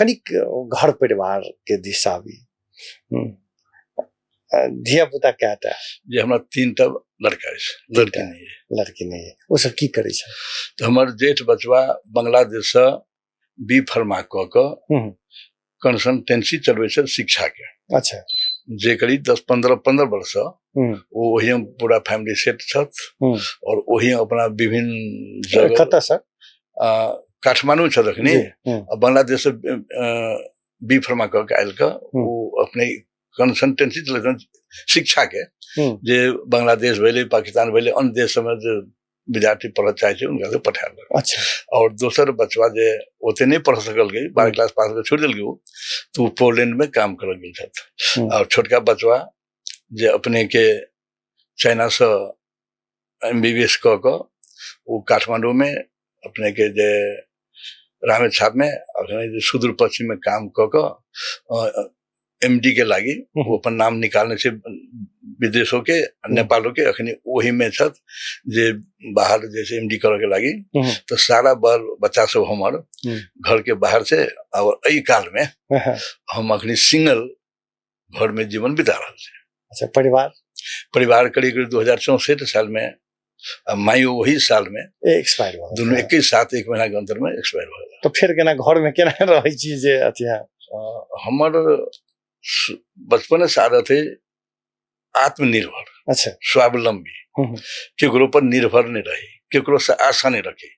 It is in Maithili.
कनिक घर परिवार के दिस आबी। धिया पुता कएटा? जे हमरा 3टा लड़का अछि, लड़की नहि है। लड़की नहि है। ओ सब की करै छै? तऽ हमर जेठ बचवा बांग्लादेशसँ बी फर्मा कऽ कऽ कंसल्टेंसी चलबै छै शिक्षा के। अच्छा। जे करीब 10-15 15 वर्षसँ ओ ओहिमे पूरा फैमिली सेट छथि और ओहि अपना विभिन्न जगह। कतऽसँ? काठमांडू छथि अखनी। बांग्लादेश से बी फर्मा कऽ के आयल कऽ ओ अपने कंसल्टेंसी चलैत शिक्षा के, जे बांग्लादेश भेलै, पाकिस्तान भेलै, अन्य देश सबमे जे विद्यार्थी पढ़ऽ चाहै छै हुनका से पठा देलक। अच्छा। और दोसर बचवा जे ओते नहि पढ़ सकल गई, 12 क्लास पास कर छोड़ देलकै ओ, तऽ ओ पोलैंड में काम करऽ गेल छथि। और छोटका बचवा जे अपने के चाइना से MBBS कऽ कऽ ओ काठमांडू में अपने के जे रामेछाप में अखन जे सुदूर पश्चिम में काम कऽ कऽ MD के लागी ओ अपन नाम निकालने छै विदेशों के, नेपालो के, अखनी ओही में छथि जे बाहर जैसे MD करऽ के लागी। तो सारा बाल बच्चा सब हमर घर के बाहर से और एहि काल में हम अखनी सिंगल घर में जीवन बिता रहल छी। अच्छा, परिवार? परिवार करीब करीब 2064 साल में, आ माइयो वही साल में एक्सपायर भऽ दुनू एके साथ 1 महीना के अंतर में एक्सपायर भऽ गेल। तऽ फेर केना घर में केना रहै छी जे अथी? हमर बचपने से आदत है आत्मनिर्भर। अच्छा। स्वावलंबी, केकरो पर निर्भर नहीं रहे, केकरो से आशा नहीं रखे।